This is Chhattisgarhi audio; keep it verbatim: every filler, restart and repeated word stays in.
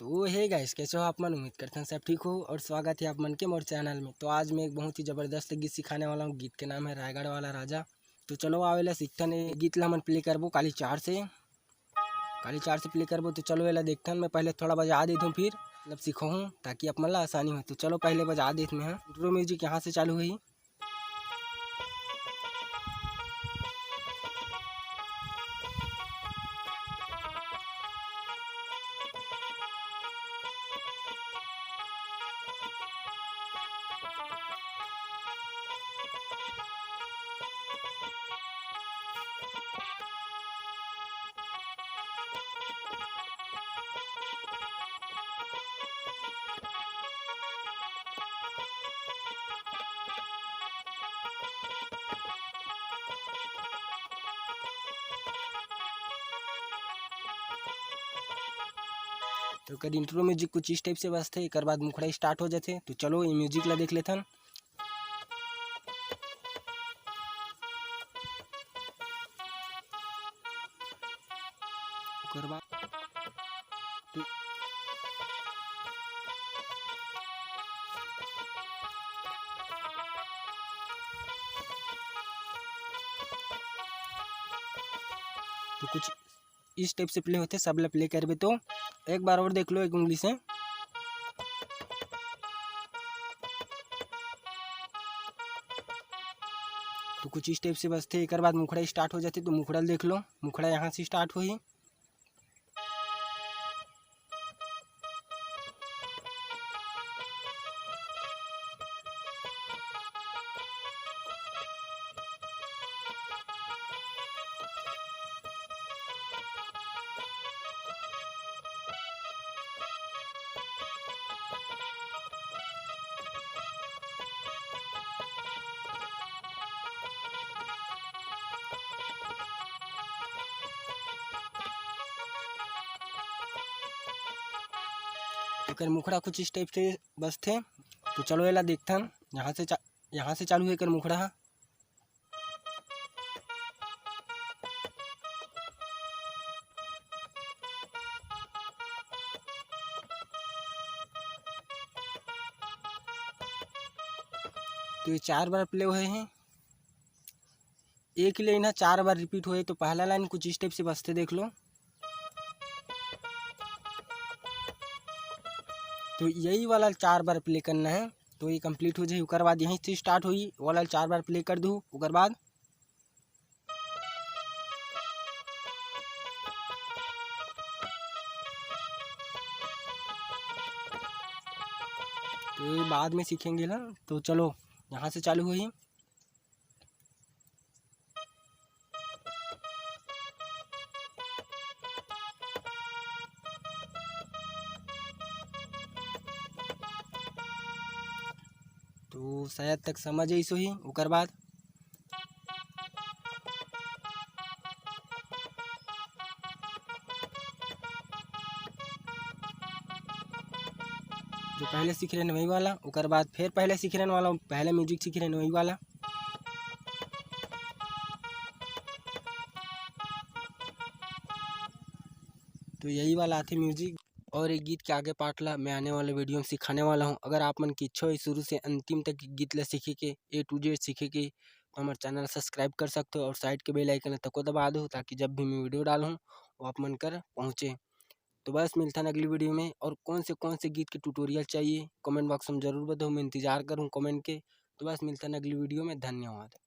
तो हे गाइस, कैसे हो आप मन? उम्मीद करथन सब ठीक हो और स्वागत है आप मन के मोर चैनल में। तो आज मैं एक बहुत ही जबरदस्त गीत सिखाने वाला हूँ। गीत के नाम है रायगढ़ वाला राजा। तो चलो आवेला सीखथन, ये गीत ला हमन प्ले करबो काली चार से, काली चार से प्ले करबो। तो चलो एला देखथन, मैं पहले थोड़ा बजा देत हूँ, फिर मतलब सीखो हूँ, ताकि आप मन ला आसानी हो। तो चलो पहले बजा देत मैं, इंट्रो म्यूजिक यहाँ से चालू होही। तो एकर इंट्रो म्यूजिक कुछ इस टाइप से बजथे, एकर बाद मुखड़ा स्टार्ट हो जाथे। तो चलो ये म्यूजिक ला देख लेथन। ओकर बाद तो, तो कुछ इस टाइप से प्ले होथे। सब ला प्ले करबे तो एक बार और देख लो एक उंगली से। तो कुछ इस टाइप से बजथे, एकर बाद मुखड़ा स्टार्ट हो जाथे। तो मुखड़ा ल देख लो, मुखड़ा यहाँ से स्टार्ट होही। एकर मुखड़ा कुछ इस टाइप से बजथे। तो चलो एला देखथन, यहाँ से चा-, यहाँ से चालू हे एकर मुखड़ा ह। तो ये चार बार प्ले होए हे, एक लाइन ह चार बार रिपीट होए। तो पहला लाइन कुछ इस टाइप से बजथे, देख लो। तो यही वाला चार बार प्ले करना है, तो ये कंप्लीट हो जाही। ओकर बाद यहीं से स्टार्ट होई, वाला चार बार प्ले कर दू। ओकर बाद तो ये बाद में सीखेंगे ना। तो चलो, यहाँ से चालू होही। तो शायद तक समझ आइस होही। ओकर बाद जो पहले सीख रहे हैं वही वाला, ओकर बाद फिर पहले सीख रहे वाला, पहले म्यूजिक सीख रहे हैं वही वाला। तो यही वाला आथे म्यूजिक। और ये गीत के आगे पार्ट ला मैं आने वाले वीडियो में सिखाने वाला हूँ। अगर आप मन की इच्छा हो शुरू से अंतिम तक गीत ला सीखे के, A to Z सीखे के, तो हमारे चैनल सब्सक्राइब कर सकते हो और साइड के बेल आइकन तको दबा दो, ताकि जब भी मैं वीडियो डालूँ वो आप मन कर पहुँचे। तो बस मिलथन अगली वीडियो में। और कौन से कौन से गीत के ट्यूटोरियल चाहिए कमेंट बॉक्स में जरूर बताओ, मैं इंतजार करूँ कमेंट के। तो बस मिलथन अगली वीडियो में, धन्यवाद।